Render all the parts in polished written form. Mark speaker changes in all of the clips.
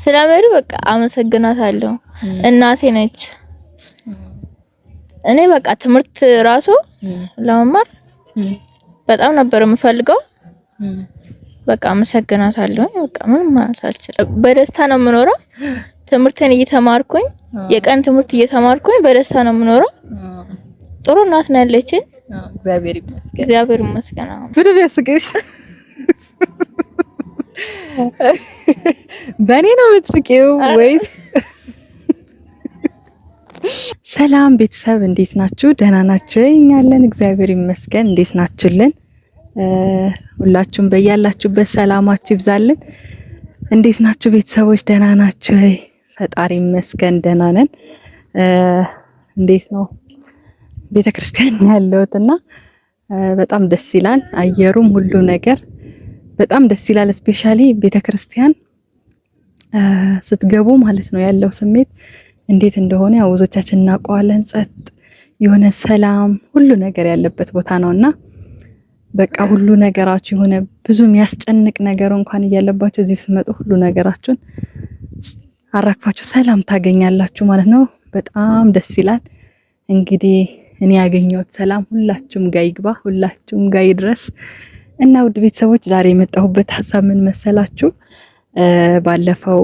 Speaker 1: ስለመሩ በቃ አመሰግናታለሁ። እናቴ ነች። እኔ በቃ ትምህርት ራሱ ለመማር በጣም ነበር የምፈልገው። በቃ አመሰግናታለሁ። በቃ ምንም ማለት አልችልም። በደስታ ነው የምኖረው። ትምህርቴን እየተማርኩኝ የቀን ትምህርት እየተማርኩኝ በደስታ ነው የምኖረው። ጥሩ እናት ነው ያለችኝ።
Speaker 2: እግዚአብሔር ይመስገን።
Speaker 1: እግዚአብሔር ይመስገን።
Speaker 2: ምንም ያስቅሽ? በእኔ ነው የምትስቂው ወይስ? ሰላም ቤተሰብ እንዴት ናችሁ? ደህና ናችሁ? እኛ አለን እግዚአብሔር ይመስገን። እንዴት ናችሁልን? ሁላችሁም በያላችሁበት ሰላማችሁ ይብዛልን። እንዴት ናችሁ ቤተሰቦች? ደህና ናችሁ? ፈጣሪ ይመስገን ደህና ነን። እንዴት ነው ቤተክርስቲያን ያለሁት እና በጣም ደስ ይላል። አየሩም ሁሉ ነገር በጣም ደስ ይላል። Specially ቤተክርስቲያን ስትገቡ ማለት ነው ያለው ስሜት እንዴት እንደሆነ ያው ብዙዎቻችን እናውቀዋለን። ጸጥ የሆነ ሰላም ሁሉ ነገር ያለበት ቦታ ነውና በቃ ሁሉ ነገራችሁ የሆነ ብዙ የሚያስጨንቅ ነገር እንኳን እያለባችሁ እዚህ ስትመጡ ሁሉ ነገራችሁን አራግፋችሁ ሰላም ታገኛላችሁ ማለት ነው። በጣም ደስ ይላል። እንግዲህ እኔ ያገኘሁት ሰላም ሁላችሁም ጋር ይግባ፣ ሁላችሁም ጋር ይድረስ እና ውድ ቤተሰቦች ዛሬ የመጣሁበት ሀሳብ ምን መሰላችሁ? ባለፈው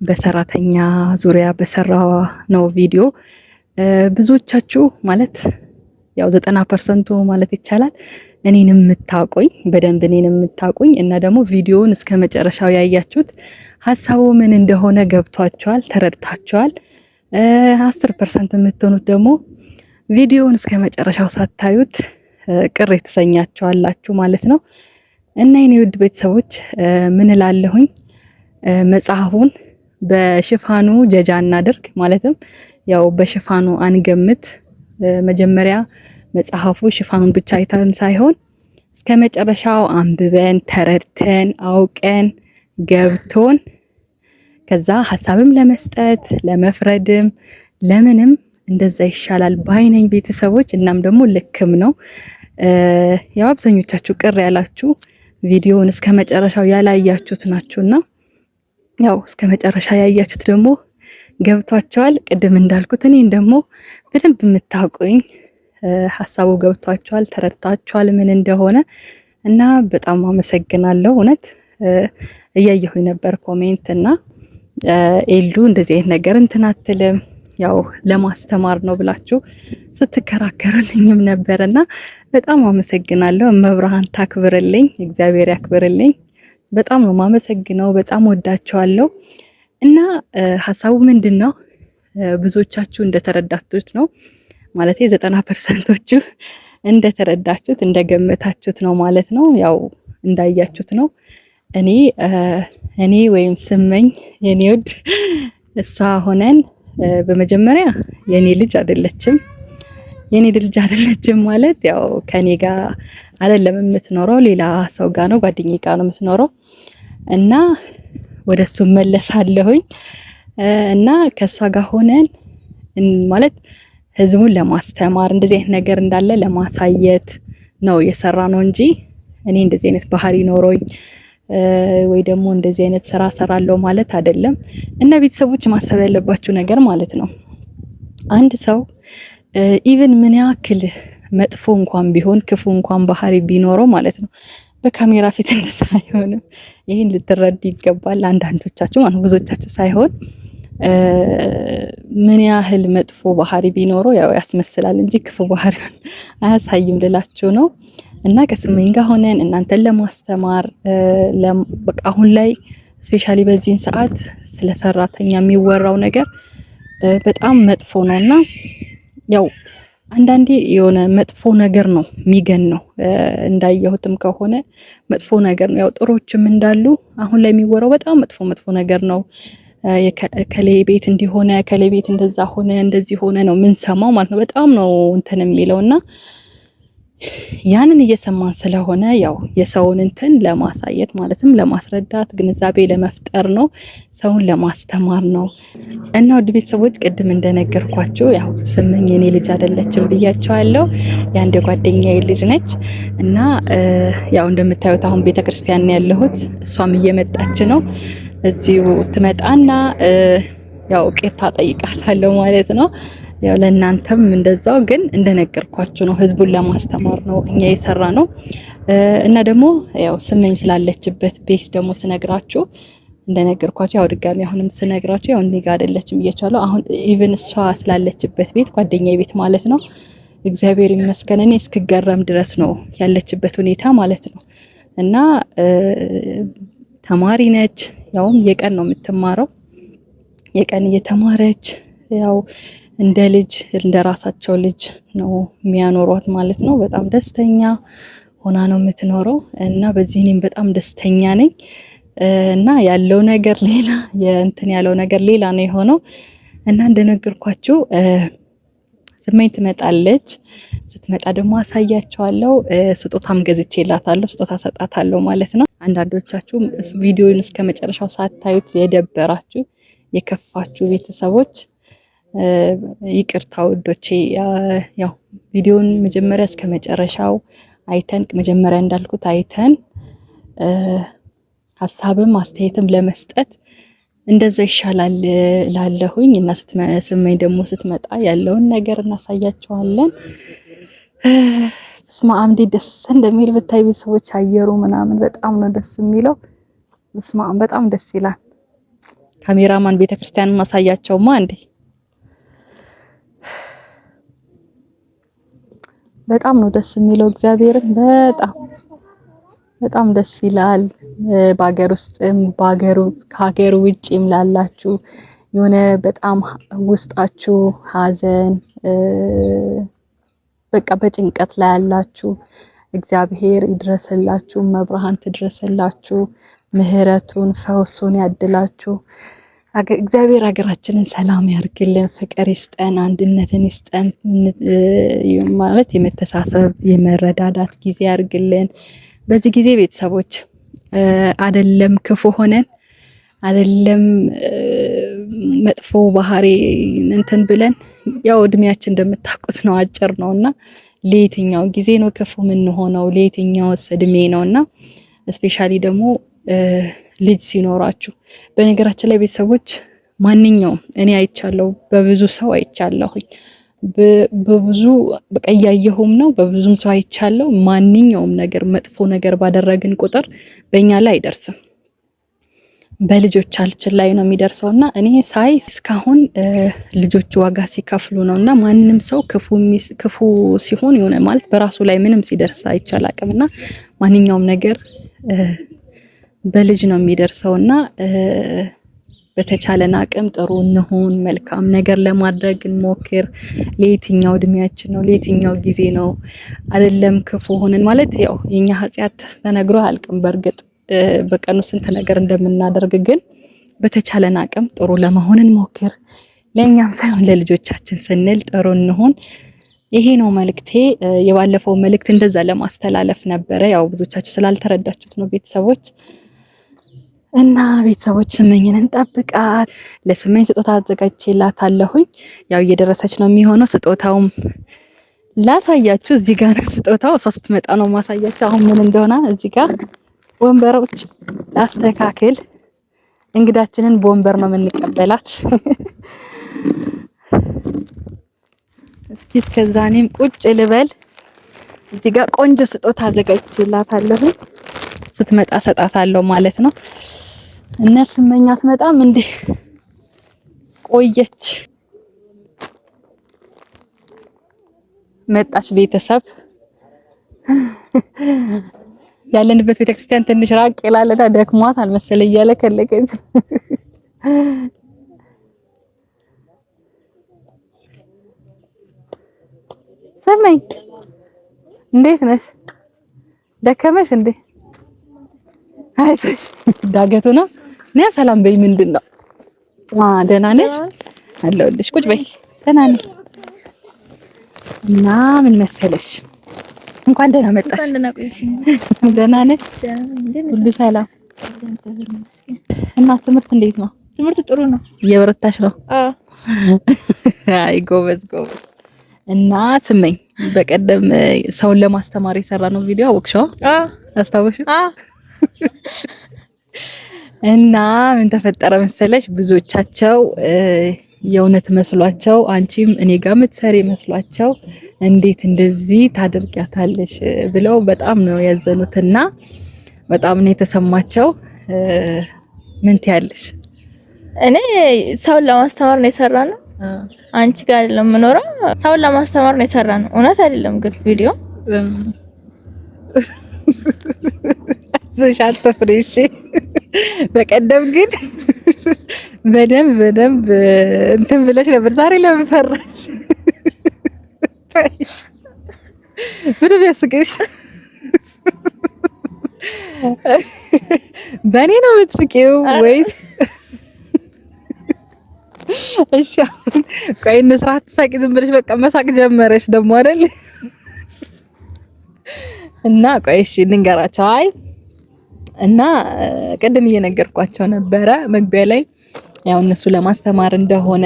Speaker 2: በሰራተኛ ዙሪያ በሰራ ነው ቪዲዮ ብዙዎቻችሁ ማለት ያው 90% ማለት ይቻላል እኔን የምታውቁኝ በደንብ እኔን የምታውቁኝ እና ደግሞ ቪዲዮውን እስከ መጨረሻው ያያችሁት ሀሳቡ ምን እንደሆነ ገብቷችኋል፣ ተረድታችኋል። 10% የምትሆኑት ደግሞ ቪዲዮውን እስከ መጨረሻው ሳታዩት ቅር የተሰኛችኋላችሁ ማለት ነው። እና የኔ ውድ ቤተሰቦች ምን እላለሁኝ፣ መጽሐፉን በሽፋኑ ጀጃ እናድርግ፣ ማለትም ያው በሽፋኑ አንገምት። መጀመሪያ መጽሐፉ ሽፋኑን ብቻ አይተን ሳይሆን እስከ መጨረሻው አንብበን ተረድተን አውቀን ገብቶን ከዛ ሀሳብም ለመስጠት ለመፍረድም ለምንም እንደዛ ይሻላል ባይነኝ ቤተሰቦች። እናም ደግሞ ልክም ነው። ያው አብዛኞቻችሁ ቅር ያላችሁ ቪዲዮውን እስከ መጨረሻው ያላያችሁት ናችሁና ያው እስከ መጨረሻ ያያችሁት ደግሞ ገብቷቸዋል። ቅድም እንዳልኩት እኔን ደግሞ በደንብ የምታውቁኝ ሀሳቡ ገብቷቸዋል፣ ተረድታቸዋል ምን እንደሆነ እና በጣም አመሰግናለሁ። እውነት እያየሁኝ ነበር comment እና ኤሉ እንደዚህ አይነት ነገር እንትን አትልም ያው ለማስተማር ነው ብላችሁ ስትከራከሩልኝም ነበርና በጣም አመሰግናለሁ። እመብርሃን ታክብርልኝ፣ እግዚአብሔር ያክብርልኝ። በጣም ነው ማመሰግነው። በጣም ወዳቸዋለሁ። እና ሀሳቡ ምንድን ነው? ብዙዎቻችሁ እንደተረዳችሁት ነው ማለት 90%ዎቹ እንደተረዳችሁት እንደገመታችሁት ነው ማለት ነው። ያው እንዳያችሁት ነው። እኔ እኔ ወይም ስመኝ የኔ ውድ እሷ ሆነን በመጀመሪያ የኔ ልጅ አይደለችም። የኔ ልጅ አይደለችም ማለት ያው ከኔ ጋር አይደለም የምትኖረው፣ ሌላ ሰው ጋር ነው፣ ጓደኛዬ ጋር ነው የምትኖረው እና ወደ እሱ መለሳለሁኝ እና ከእሷ ጋር ሆነን ማለት ህዝቡን ለማስተማር እንደዚህ አይነት ነገር እንዳለ ለማሳየት ነው የሰራ ነው እንጂ እኔ እንደዚህ አይነት ባህሪ ኖሮኝ ወይ ደግሞ እንደዚህ አይነት ስራ ሰራለሁ ማለት አይደለም። እና ቤተሰቦች ማሰብ ያለባችሁ ነገር ማለት ነው አንድ ሰው even ምን ያክል መጥፎ እንኳን ቢሆን ክፉ እንኳን ባህሪ ቢኖረው ማለት ነው በካሜራ ፊት እንደዛ አይሆንም። ይህን ልትረዱ ይገባል። አንዳንዶቻችሁ ማለት ብዙዎቻችሁ ሳይሆን ምን ያህል መጥፎ ባህሪ ቢኖረው ያው ያስመስላል እንጂ ክፉ ባህሪውን አያሳይም ልላችሁ ነው። እና ከስመኝ ጋር ሆነን እናንተን ለማስተማር በቃ አሁን ላይ specially በዚህን ሰዓት ስለ ሰራተኛ የሚወራው ነገር በጣም መጥፎ ነው እና ያው አንዳንዴ የሆነ መጥፎ ነገር ነው የሚገን ነው እንዳየሁትም ከሆነ መጥፎ ነገር ነው። ያው ጥሮችም እንዳሉ አሁን ላይ የሚወራው በጣም መጥፎ መጥፎ ነገር ነው። ከሌ ቤት እንዲሆነ ከሌ ቤት እንደዛ ሆነ እንደዚህ ሆነ ነው የምንሰማው ማለት ነው። በጣም ነው እንትን የሚለው እና ያንን እየሰማን ስለሆነ ያው የሰውን እንትን ለማሳየት ማለትም ለማስረዳት ግንዛቤ ለመፍጠር ነው፣ ሰውን ለማስተማር ነው። እና ውድ ቤተሰቦች ቅድም እንደነገርኳችሁ ያው ስመኝ የኔ ልጅ አይደለችም ብያቸዋለሁ። የአንድ ጓደኛዬ ልጅ ነች። እና ያው እንደምታዩት አሁን ቤተክርስቲያን ያለሁት፣ እሷም እየመጣች ነው። እዚሁ ትመጣና ያው ይቅርታ ጠይቃታለሁ ማለት ነው። ያው ለእናንተም እንደዛው ግን እንደነገርኳችሁ ነው። ህዝቡን ለማስተማር ነው እኛ የሰራ ነው። እና ደግሞ ያው ስመኝ ስላለችበት ቤት ደግሞ ስነግራችሁ እንደነገርኳችሁ ያው ድጋሚ አሁንም ስነግራችሁ ያው እኔ ጋር አይደለችም እያቻለሁ። አሁን even እሷ ስላለችበት ቤት ጓደኛዬ ቤት ማለት ነው፣ እግዚአብሔር ይመስገን እኔ እስክገረም ድረስ ነው ያለችበት ሁኔታ ማለት ነው። እና ተማሪ ነች፣ ያውም የቀን ነው የምትማረው። የቀን እየተማረች ያው እንደ ልጅ እንደ ራሳቸው ልጅ ነው የሚያኖሯት ማለት ነው። በጣም ደስተኛ ሆና ነው የምትኖረው እና በዚህ እኔም በጣም ደስተኛ ነኝ። እና ያለው ነገር ሌላ የእንትን ያለው ነገር ሌላ ነው የሆነው። እና እንደነገርኳችሁ ስመኝ ትመጣለች። ስትመጣ ደግሞ አሳያቸዋለሁ። ስጦታም ገዝቼላታለሁ፣ ስጦታ ሰጣታለሁ ማለት ነው። አንዳንዶቻችሁ ቪዲዮን እስከ መጨረሻው ሳታዩት የደበራችሁ የከፋችሁ ቤተሰቦች ይቅርታ ውዶቼ። ያው ቪዲዮን መጀመሪያ እስከ መጨረሻው አይተን፣ መጀመሪያ እንዳልኩት አይተን ሀሳብም አስተያየትም ለመስጠት እንደዛ ይሻላል ላለሁኝ። እና ስመኝ ደግሞ ስትመጣ ያለውን ነገር እናሳያቸዋለን። በስመ አብ እንዴት ደስ እንደሚል ብታይ ቤተሰቦች፣ አየሩ ምናምን በጣም ነው ደስ የሚለው። በስመ አብ በጣም ደስ ይላል። ካሜራማን ቤተክርስቲያን ማሳያቸውማ እንዴ፣ በጣም ነው ደስ የሚለው። እግዚአብሔርን በጣም በጣም ደስ ይላል። በሀገር ውስጥም በሀገሩ ከሀገር ውጭም ላላችሁ የሆነ በጣም ውስጣችሁ ሀዘን በቃ በጭንቀት ላይ ያላችሁ እግዚአብሔር ይድረስላችሁ፣ መብርሃን ትድረስላችሁ፣ ምህረቱን ፈውሱን ያድላችሁ። እግዚአብሔር ሀገራችንን ሰላም ያርግልን፣ ፍቅር ይስጠን፣ አንድነትን ይስጠን። ማለት የመተሳሰብ የመረዳዳት ጊዜ ያርግልን። በዚህ ጊዜ ቤተሰቦች አደለም ክፉ ሆነን አደለም መጥፎ ባህሪ እንትን ብለን፣ ያው እድሜያችን እንደምታውቁት ነው አጭር ነውና ለየትኛው ጊዜ ነው ክፉ የምንሆነው? ለየትኛውስ እድሜ ነውና especially ደግሞ ልጅ ሲኖራችሁ። በነገራችን ላይ ቤተሰቦች ማንኛውም እኔ አይቻለሁ፣ በብዙ ሰው አይቻለሁኝ፣ በብዙ በቃ እያየሁም ነው፣ በብዙም ሰው አይቻለሁ። ማንኛውም ነገር መጥፎ ነገር ባደረግን ቁጥር በእኛ ላይ አይደርስም፣ በልጆቻችን ላይ ነው የሚደርሰው። እና እኔ ሳይ እስካሁን ልጆች ዋጋ ሲከፍሉ ነው። እና ማንም ሰው ክፉ ሲሆን የሆነ ማለት በራሱ ላይ ምንም ሲደርስ አይቻል አቅም እና ማንኛውም ነገር በልጅ ነው የሚደርሰው። እና በተቻለን አቅም ጥሩ እንሁን፣ መልካም ነገር ለማድረግ እንሞክር። ለየትኛው እድሜያችን ነው? ለየትኛው ጊዜ ነው? አይደለም ክፉ ሆነን ማለት ያው የኛ ኃጢአት ተነግሮ አያልቅም። በእርግጥ በቀኑ ስንት ነገር እንደምናደርግ፣ ግን በተቻለን አቅም ጥሩ ለመሆን እንሞክር። ለእኛም ሳይሆን ለልጆቻችን ስንል ጥሩ እንሁን። ይሄ ነው መልእክቴ። የባለፈው መልእክት እንደዛ ለማስተላለፍ ነበረ። ያው ብዙቻችሁ ስላልተረዳችሁት ነው ቤተሰቦች። እና ቤተሰቦች ስመኝን እንጠብቃት። ለስመኝ ስጦታ አዘጋጅቼላታለሁኝ። ያው እየደረሰች ነው የሚሆነው። ስጦታውም ላሳያችሁ። እዚህ ጋር ነው ስጦታው። እሷ ስትመጣ ነው ማሳያችሁ አሁን ምን እንደሆነ። እዚህ ጋር ወንበሮች ላስተካክል። እንግዳችንን በወንበር ነው የምንቀበላት። እስኪ እስከዛ እኔም ቁጭ ልበል። እዚህ ጋር ቆንጆ ስጦታ አዘጋጅቼላታለሁ። ስትመጣ ሰጣታለሁ ማለት ነው። እነ ስመኝ አትመጣም እንዴ? ቆየች። መጣች። ቤተሰብ ያለንበት ቤተክርስቲያን ትንሽ ራቅ ይላልና ደክሟት አልመሰለ እያለ ከለቀች። ስመኝ እንዴት ነሽ? ደከመሽ እንዴ? አይዞሽ፣ ዳገቱ ነው። ነይ ሰላም በይ። ምንድን ነው? ደህና ነሽ? አለሁልሽ። ቁጭ በይ። ደህና ነኝ። እና ምን መሰለሽ እንኳን ደህና መጣሽ። ደህና ነሽ? ሁሉ ሰላም እና ትምህርት እንዴት ነው?
Speaker 1: ትምህርት ጥሩ ነው።
Speaker 2: እየበረታሽ ነው? አዎ። አይ ጎበዝ ጎበዝ። እና ስመኝ በቀደም ሰውን ለማስተማር የሰራ ነው ቪዲዮ አወቅሽው? አዎ። አስታወስሽው?
Speaker 1: አዎ።
Speaker 2: እና ምን ተፈጠረ መሰለሽ፣ ብዙዎቻቸው የእውነት መስሏቸው አንቺም እኔ ጋር የምትሰሪ መስሏቸው እንዴት እንደዚህ ታደርጊያታለሽ ብለው በጣም ነው ያዘኑትና በጣም ነው የተሰማቸው። ምን ትያለሽ?
Speaker 1: እኔ ሰውን ለማስተማር ነው የሰራ ነው። አንቺ ጋር አይደለም የምኖረው። ሰውን ለማስተማር ነው የሰራ ነው። እውነት አይደለም ግን ቪዲዮ
Speaker 2: አይዞሽ አትፍሪ እሺ። በቀደም ግን በደንብ በደንብ እንትን ብለሽ ነበር። ዛሬ ለምን ፈራሽ? ምንም ያስቅሽ? በእኔ ነው የምትስቂው ወይስ? እሺ አሁን ቆይ እንስራ። አትሳቂ፣ ዝም ብለሽ በቃ መሳቅ ጀመረሽ ደግሞ አይደል? እና ቆይ እሺ እንንገራቸው። አይ እና ቅድም እየነገርኳቸው ነበረ መግቢያ ላይ ያው እነሱ ለማስተማር እንደሆነ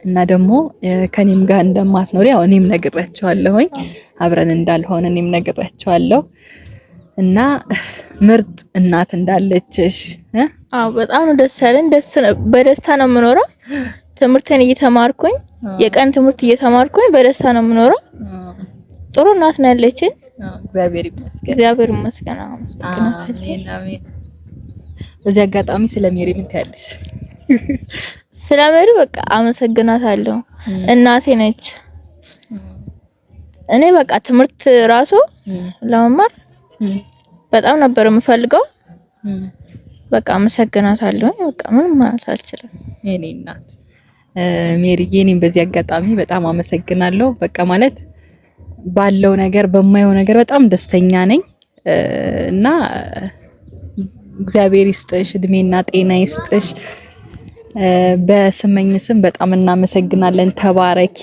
Speaker 2: እና ደግሞ ከኔም ጋር እንደማትኖሪ ያው እኔም ነግሬያቸዋለሁኝ፣ አብረን እንዳልሆነ እኔም ነግሬያቸዋለሁ። እና ምርጥ እናት እንዳለችሽ።
Speaker 1: አዎ በጣም ነው ደስ ያለኝ። ደስ በደስታ ነው የምኖረው። ትምህርቴን እየተማርኩኝ የቀን ትምህርት እየተማርኩኝ በደስታ ነው የምኖረው። ጥሩ እናት ነው ያለችኝ።
Speaker 2: እግዚአብሔር ይመስገን፣
Speaker 1: እግዚአብሔር ይመስገን።
Speaker 2: አሜን አሜን። በዚህ አጋጣሚ ስለ ሜሪ ምን ትያለሽ?
Speaker 1: ስለ ሜሪ በቃ አመሰግናታለሁ። እናቴ ነች። እኔ በቃ ትምህርት ራሱ ለመማር በጣም ነበር የምፈልገው። በቃ አመሰግናታለሁ። በቃ ምንም ማለት አልችልም።
Speaker 2: የኔ እናት ሜሪዬ፣ እኔም በዚህ አጋጣሚ በጣም አመሰግናለሁ። በቃ ማለት ባለው ነገር በማየው ነገር በጣም ደስተኛ ነኝ እና እግዚአብሔር ይስጥሽ፣ እድሜና ጤና ይስጥሽ። በስመኝ ስም በጣም እናመሰግናለን። ተባረኪ፣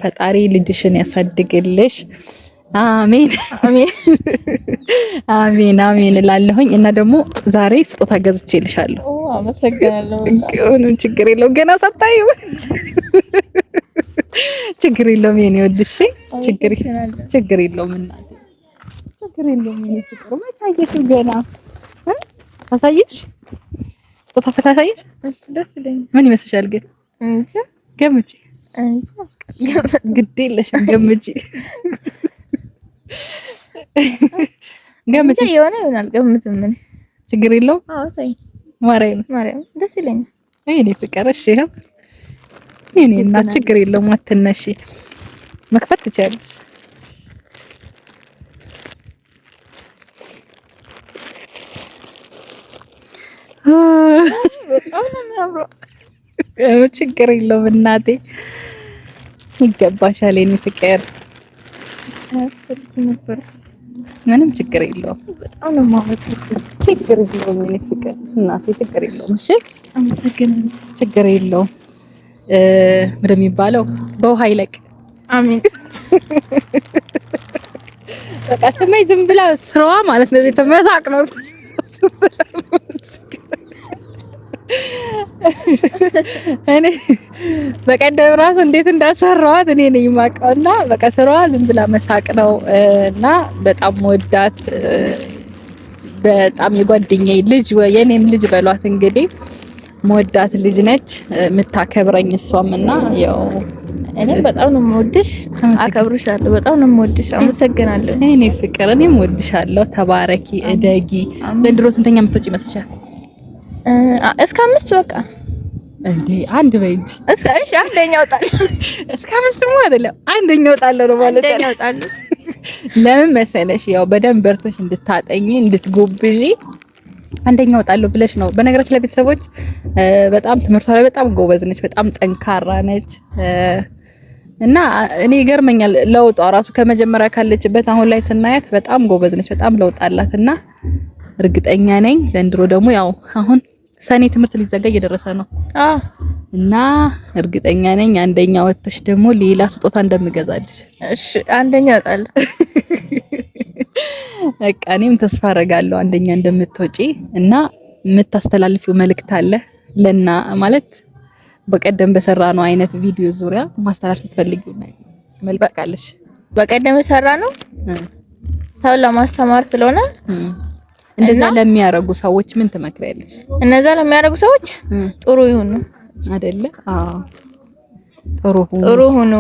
Speaker 2: ፈጣሪ ልጅሽን ያሳድግልሽ። አሜን አሜን አሜን አሜን እላለሁኝ። እና ደግሞ ዛሬ ስጦታ ገዝቼልሻለሁ።
Speaker 1: አመሰግናለሁ።
Speaker 2: ምንም ችግር የለውም። ገና ሳታዩ ችግር የለውም የኔ ውድ። እሺ ችግር ችግር የለውም እናቴ፣ ችግር የለውም የኔ ፍቅር። መች አየሽው ገና አሳየሽ? ስጦታ ታሳየሽ?
Speaker 1: ደስ ይለኛል።
Speaker 2: ምን ይመስልሻል ግን?
Speaker 1: እንጃ
Speaker 2: ገምጪ። ግድ የለሽም ገምጪ።
Speaker 1: ገምጪ የሆነ ይሆናል። ገምትም ምን
Speaker 2: ችግር የለውም።
Speaker 1: አዎ ሳይ
Speaker 2: ማርያም
Speaker 1: ማርያም ደስ ይለኛል።
Speaker 2: የኔ ፍቅር እሺ፣ ይኸው የኔ እናት ችግር የለውም። አትነሺ፣ መክፈት ትችያለሽ።
Speaker 1: በጣም ነው የሚያምረው።
Speaker 2: ችግር የለውም እናቴ፣ ይገባሻል የኔ ፍቅር። ምንም ችግር የለውም።
Speaker 1: በጣም ነው የማመሰግነው።
Speaker 2: ችግር የለውም የኔ ፍቅር እናቴ፣ ችግር የለውም። እሺ
Speaker 1: አመሰግናለሁ።
Speaker 2: ችግር የለውም። ወደሚባለው በውሃ ይለቅ።
Speaker 1: አሜን።
Speaker 2: በቃ ስመኝ ዝም ብላ ስራዋ ማለት ነው ቤተ መሳቅ ነው። እኔ በቀደም ራሱ እንዴት እንዳሰራዋት እኔ ነኝ የማውቀው። እና በቃ ስራዋ ዝም ብላ መሳቅ ነው። እና በጣም ወዳት በጣም የጓደኛዬ ልጅ የኔም ልጅ በሏት እንግዲህ መወዳት ልጅ ነች፣ የምታከብረኝ እሷም እና ያው
Speaker 1: እኔም በጣም ነው የምወድሽ፣ አከብርሻለሁ። በጣም ነው የምወድሽ። አመሰግናለሁ።
Speaker 2: እኔ ፍቅር፣ እኔም እወድሻለሁ። ተባረኪ፣ እደጊ። ዘንድሮ ስንተኛ የምትወጪ ይመስልሻል?
Speaker 1: እስከ 5 በቃ
Speaker 2: እንዴ አንድ በይ እንጂ
Speaker 1: እስከ እሺ፣ አንደኛ እወጣለሁ።
Speaker 2: እስከ 5 አይደለም አንደኛ እወጣለሁ ነው ማለት
Speaker 1: አንደኛ እወጣለሁ።
Speaker 2: ለምን መሰለሽ ያው በደንብ በርተሽ እንድታጠኚ እንድትጎብዢ አንደኛ እወጣለሁ ብለሽ ነው። በነገራችን ላይ ቤተሰቦች በጣም ትምህርቷ ላይ በጣም ጎበዝ ነች፣ በጣም ጠንካራ ነች እና እኔ ይገርመኛል ለውጧ ራሱ ከመጀመሪያ ካለችበት አሁን ላይ ስናያት በጣም ጎበዝ ነች፣ በጣም ለውጥ አላት እና እርግጠኛ ነኝ ዘንድሮ ደግሞ ያው አሁን ሰኔ ትምህርት ሊዘጋ እየደረሰ ነው።
Speaker 1: አዎ
Speaker 2: እና እርግጠኛ ነኝ አንደኛ ወጥተሽ ደግሞ ሌላ ስጦታ እንደምገዛልሽ።
Speaker 1: እሺ፣ አንደኛ እወጣለሁ።
Speaker 2: በቃ እኔም ተስፋ አደርጋለሁ አንደኛ እንደምትወጪ። እና የምታስተላልፊው መልእክት አለ ለና ማለት በቀደም በሰራ ነው አይነት ቪዲዮ ዙሪያ ማስተላለፍ የምትፈልጊው መልእክት ካለሽ?
Speaker 1: በቀደም የሰራ ነው ሰው ለማስተማር ስለሆነ
Speaker 2: እንደዛ ለሚያረጉ ሰዎች ምን ትመክሪያለሽ?
Speaker 1: እነዛ ለሚያረጉ ሰዎች ጥሩ ይሁኑ
Speaker 2: አይደለ? አዎ፣ ጥሩ ሁኑ፣
Speaker 1: ጥሩ ሁኑ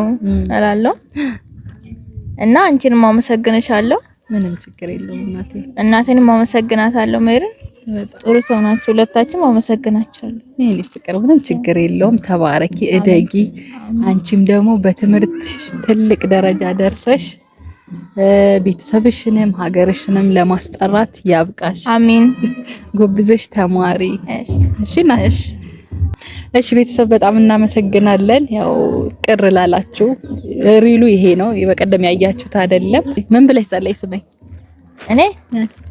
Speaker 1: እላለሁ። እና አንቺንም አመሰግንሻለሁ።
Speaker 2: ምንም ችግር የለውም እናቴ።
Speaker 1: እናቴንም አመሰግናታለሁ። ሜሪን ጥሩ ሰው ናችሁ። ሁለታችሁም አመሰግናችኋለሁ።
Speaker 2: የኔ ፍቅር ምንም ችግር የለውም። ተባረኪ፣ እደጊ። አንቺም ደግሞ በትምህርት ትልቅ ደረጃ ደርሰሽ ቤተሰብሽንም ሀገርሽንም ለማስጠራት ያብቃሽ።
Speaker 1: አሜን።
Speaker 2: ጎብዘሽ ተማሪ። እሺ እሺ። እሺ ቤተሰብ በጣም እናመሰግናለን። ያው ቅር ላላችሁ ሪሉ ይሄ ነው፣ በቀደም ያያችሁት አይደለም። ምን ብለሽ ጸለይ ስመኝ?
Speaker 1: እኔ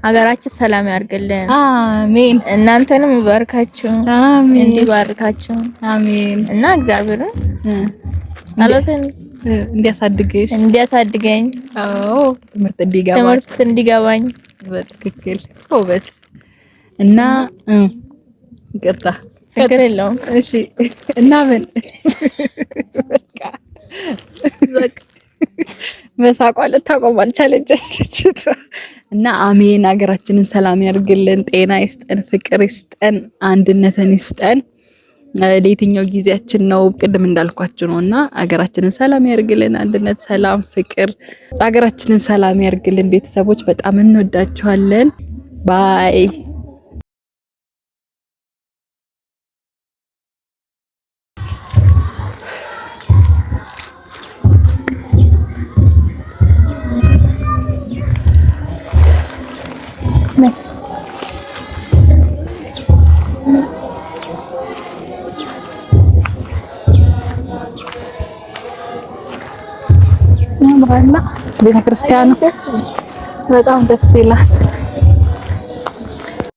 Speaker 1: ሀገራችን ሰላም ያርግልን።
Speaker 2: አሜን።
Speaker 1: እናንተንም ይባርካችሁ።
Speaker 2: አሜን።
Speaker 1: እንዲባርካችሁ።
Speaker 2: አሜን።
Speaker 1: እና እግዚአብሔርን ጸሎትን
Speaker 2: እንዲያሳድግሽ
Speaker 1: እንዲያሳድገኝ፣
Speaker 2: አዎ፣ ትምህርት እንዲገባኝ
Speaker 1: ትምህርት እንዲገባኝ
Speaker 2: በትክክል ጎበዝ። እና ይቅርታ፣
Speaker 1: ችግር የለውም።
Speaker 2: እሺ። እና ምን በቃ
Speaker 1: በቃ
Speaker 2: መሳቋ ልታቆም አልቻለች። እና አሜን። ሀገራችንን ሰላም ያርግልን፣ ጤና ይስጠን፣ ፍቅር ይስጠን፣ አንድነትን ይስጠን። ለየትኛው ጊዜያችን ነው? ቅድም እንዳልኳችሁ ነው። እና ሀገራችንን ሰላም ያርግልን፣ አንድነት፣ ሰላም፣ ፍቅር፣ ሀገራችንን ሰላም ያርግልን። ቤተሰቦች በጣም እንወዳችኋለን። Bye። ያምራል ቤተክርስቲያኑ በጣም ደስ ይላል።